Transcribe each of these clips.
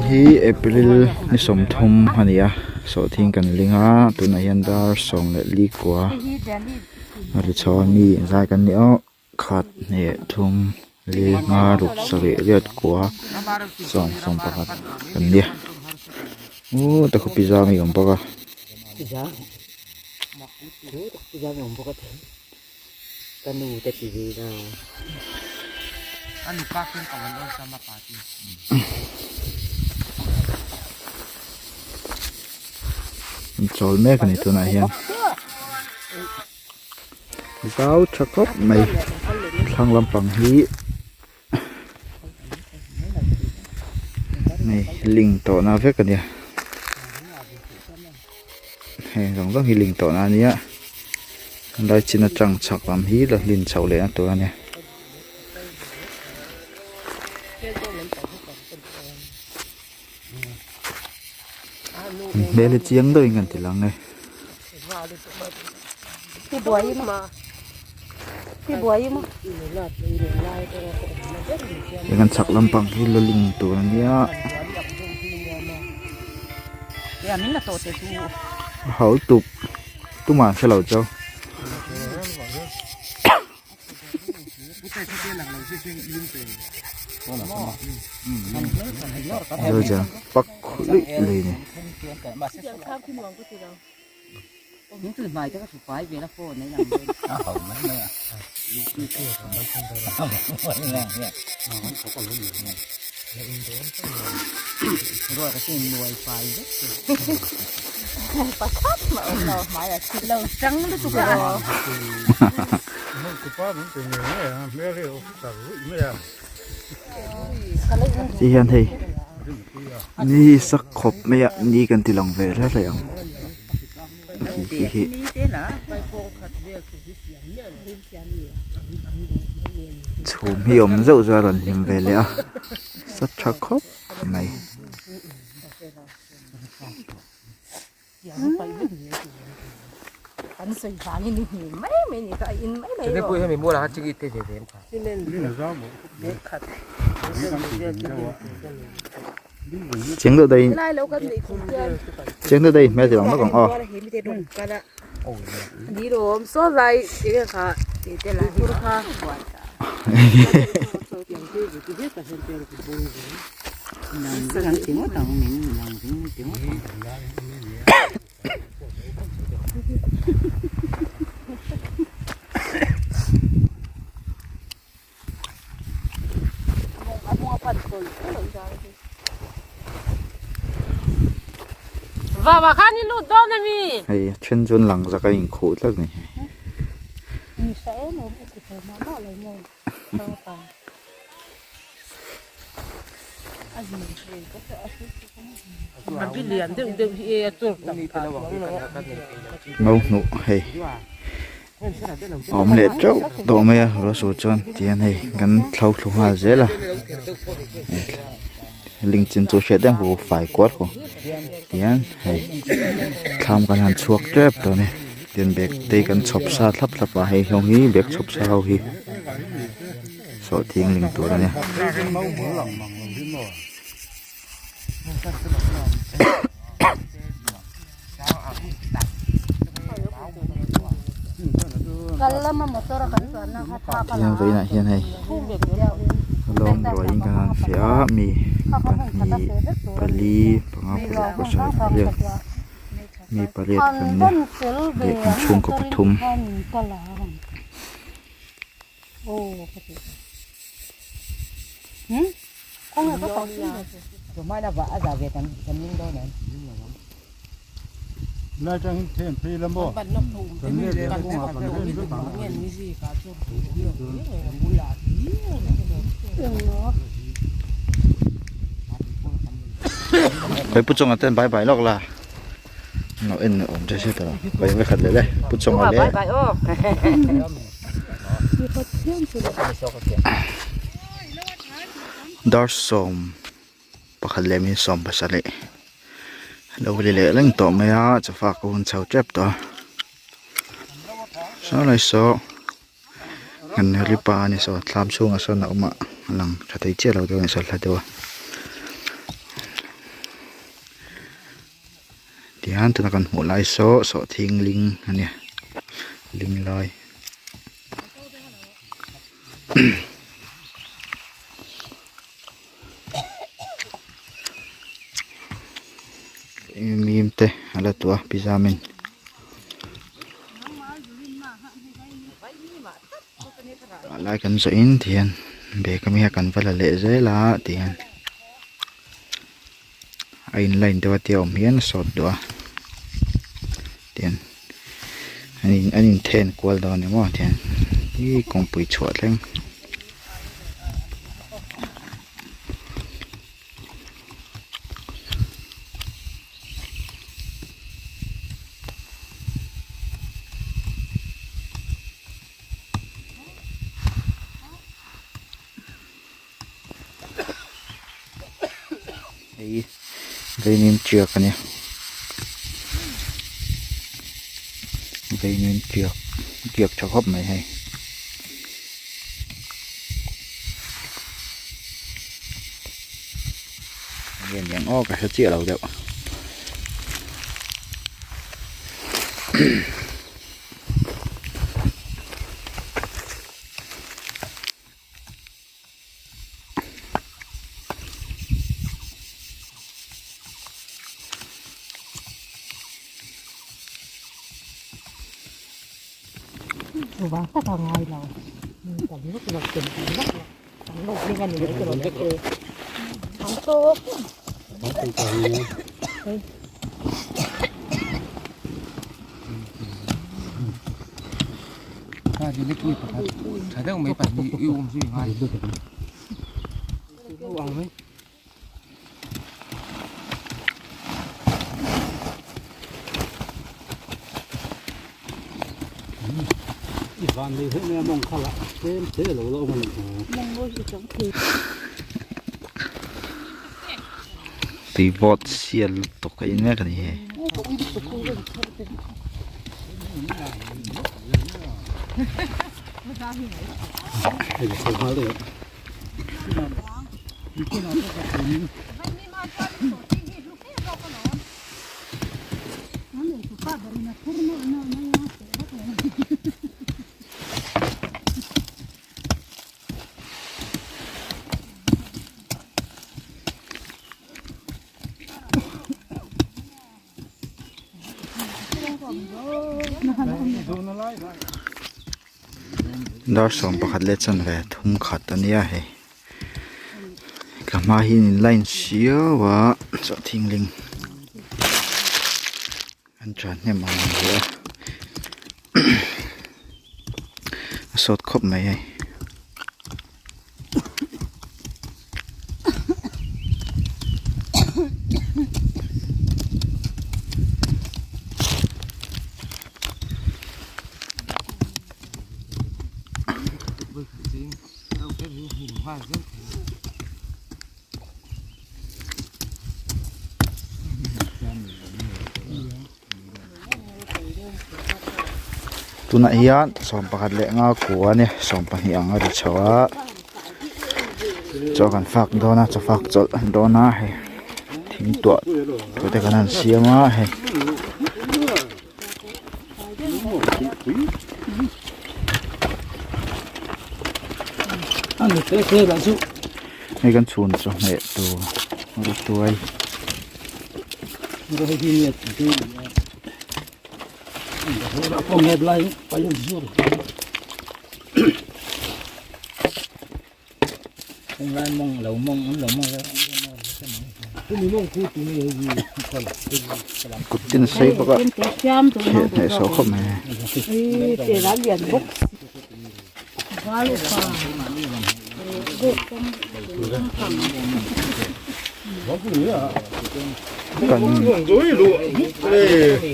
hi April ni 30 a ni a sawhthing kan ling a tunah hian dar 14 a ri chho a mi zai kan ni aw khat hnih thum li nga ruk sarih riat kua sawm sawm pakhat kan nia uuu te khaw pizza a awm bawk a. An chawl mek a ni tunah hian. Zau tha khawp mai thlang lampang hi hei ling tawhna vek a nia heng zawng zawng hi ling tawhna a nia helai chin atang chhak lam hi la hlin chhoh lehna tur a nia. Hmel hi chiang deuhin kan ti lang e. Heng an chhak lampang hi la ling tur a nia. A hau tuk tumah an hre lo chauh. Pak luih luih a ni. Ti hian hei ni sak khawp mai a ni kan ti lang ve hle hle ang khi khi chhum hi awm zeuh zeuh a rawn hlim ve leh a sa tha khawp mai. Cheng deuh daih cheng deuh daih hmel ti ang lawk ang aw. Hei a then chuan lang zak a inkhuh tlat a ni. Ngau hnuh hei a awm leh teuh tawh mai a ruahsur chuan tihian hei kan thlo thlu nghal zel a ling chin chu hriat em hu fai kuar hu tihian hei thlam kan han chhuak tep tawh a ni tin bag te kan chhawp sa thlap thlap a hei ho hi bag chhawp sa ho hi. Sawhthing ling tur a nia. Tihian vawiinah hian hei lawng ruaiin kan han fiah a mi pahnih pali panga paruk pasarih pariat mi pariat kan nia leh kan chhungkaw pathum. Hei pu chunga ten bye bye lawk la. Lo en awm che se tawh vai vai khat leh le pu chunga le. Dar sawm pakhat leh min sawm pasarih lo ri leh reng tawh mai a chawfak a hun chho tep tawh a saw lai saw kan ripa a ni saw thlam chhungah sawn a awm a a lang tha thei chiah lo deuh a ni saw hla deuh a. Tihian tuna kan hmuh lai saw sawhthing ling a nia ling lai. Mim te a la tuah a pizamin. A lai kan zawh in tihian bag ami kha kan va la leh zel a tihian a in line deuh a tia awm hian a sawt duh a tihian an in an in then kual dawn a ni maw tihian ihh kawngpui chhuah thleng. Hei vaimim tiak a nia vaimim tiak tiak tha khawp mai hei. Nge niang aw ka hre chiah lo deuh. Tui vawt sial lutuk a in mek a ni hei. Dar 11 leh chanve thum khat a nia hei ka hma hi in line siau a chawhthing ling an tha hnem ang hle a a sawt khawp mai hei. Tunah hian 11 leh nga kua a ni 12 ang a ri chho a chaw kan fak dawn a chaw fak chawlh an dawn a hei thing tuah te kan han siam a hei. Hei kan chhun chawhmeh tur rawtuai. Kut tin a sei bawk a kheh hneh sawh khawp mai. Kan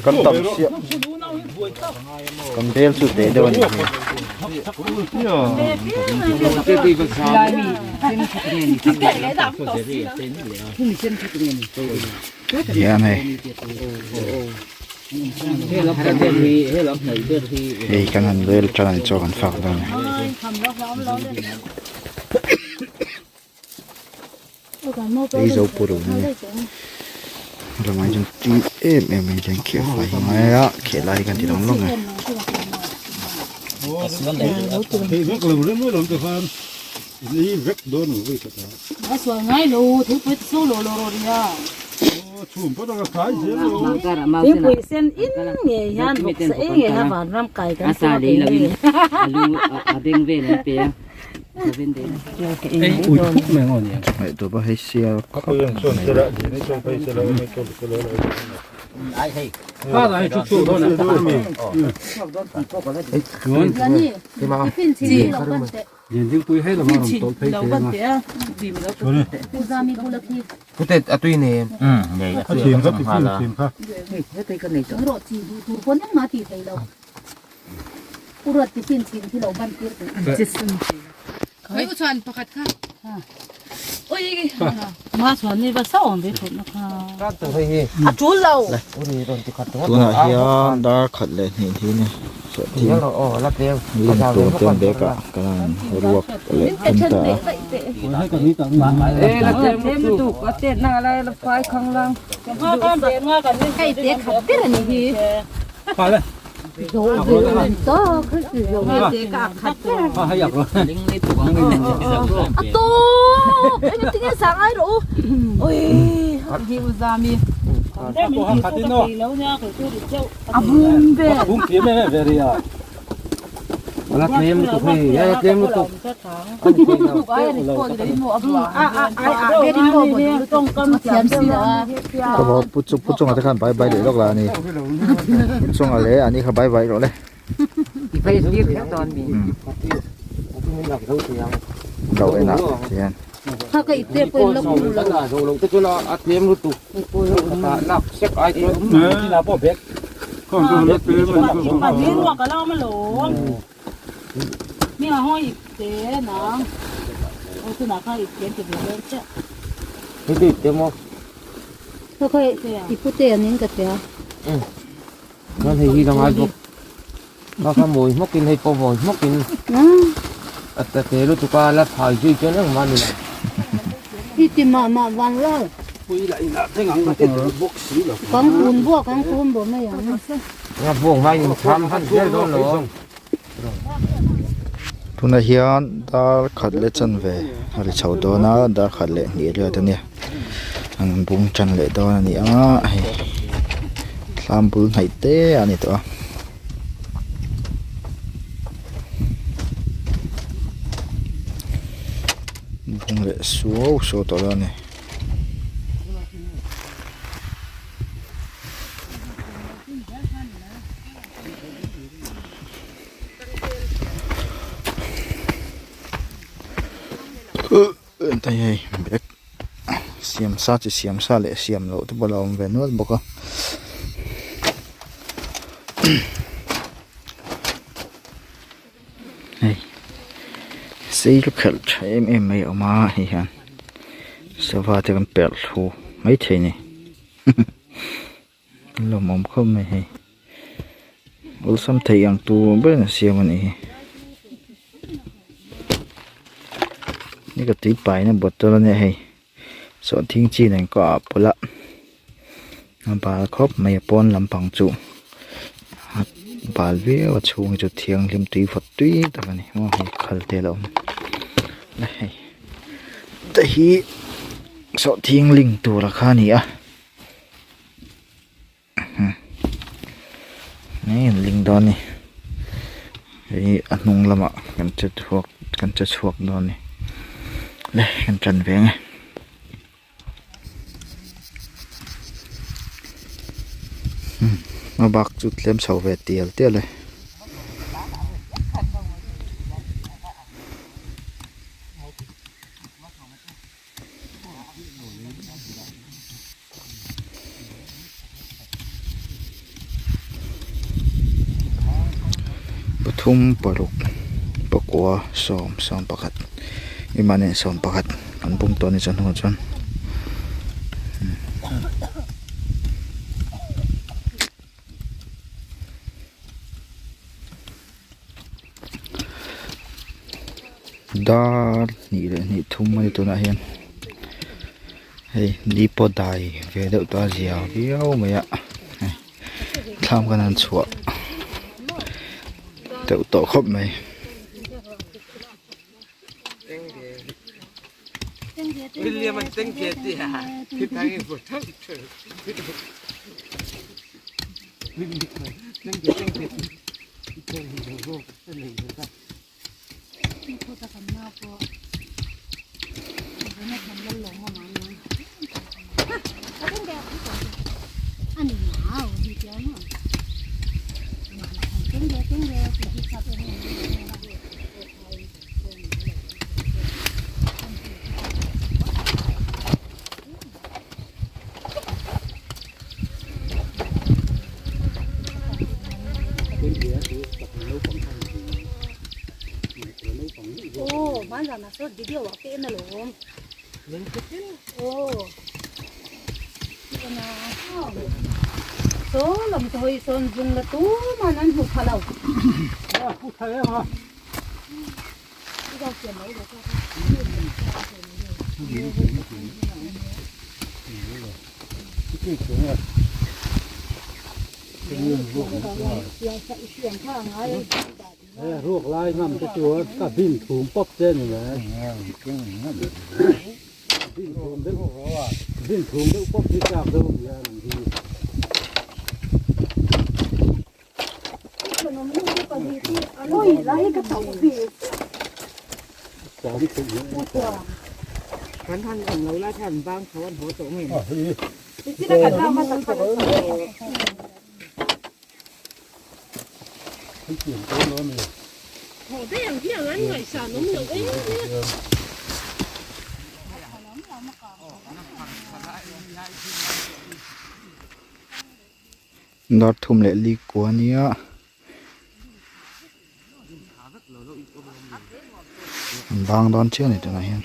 kan tam siah kan bel chu teh deuh a ni hei. Hian hei hei kan han bel tan a ni chaw kan fak dawn a ni. Ei zo purun a ni. Lamah hi chuan tui em em mai hian kheh fai hi ngai a kheh lai hi kan ti lawng lawng e. Ngaihtuah hei sial khawp mai. Tunah hian dar khat leh hnih hi ni sawhthing lim tur te an bag ah kan han ruak leh tum ta a. Pu chunga te khan bai bai leh lawk la a ni pu chunga leh ani kha bai bai rawh le lo en ah hian Tunah hian dar khat leh chanve a ri chho dawn a dar khat leh hnih riat a nia an bung tan leh dawn a ni a hei thlam bul hnaih te a ni tawh a. Bung leh suau suau tawh dawn a ni. Hei hei bag siam sa chi siam sa leh siam loh te pawh a lo awm ve nual bawk a hei sei ka khelh tha em em mai a awm a hei hian sava te kan perh thlu maithei a ni. Lawmawm khawp mai hei awlsam thei ang tur ber in a siam a nih hi hei ka tui paina bottle a nia hei sawhthing chi nen ka ah pawlh a a bal khawp mai a pawn lampang chu a bal viau a chhung hi chu thianghlim tui vawt tui tak a ni maw hei khal te a lo awm a hei te hi sawhthing ling tur a kha a ni a. Hei an ling dawn a ni hei a hnung lamah kan che chhuak kan che chhuak dawn a ni le kan tan ve ang e. A bak chu tlem chho ve tial tial e. Pathum paruk pakua sawm sawm pakhat ema nen sawm pakhat an bum tawh a ni chuan hnungah chuan. Dar hnih leh hnih thum a ni tunah hian. Hei ni pawh dai ve deuh tawh a zia viau mai a hei thlam kan han chhuah deuh tawh khawp mai. Ruak lai ngam te chuan ka bin thum pawp che ni mai. Bin thum deuh bin thum deuh pawp hi chak deuh a ni a lang hi. Dar thum leh li kua ania an bang dawn chiah a ni tunah hian.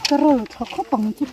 Ka roll tha khawp ang chu.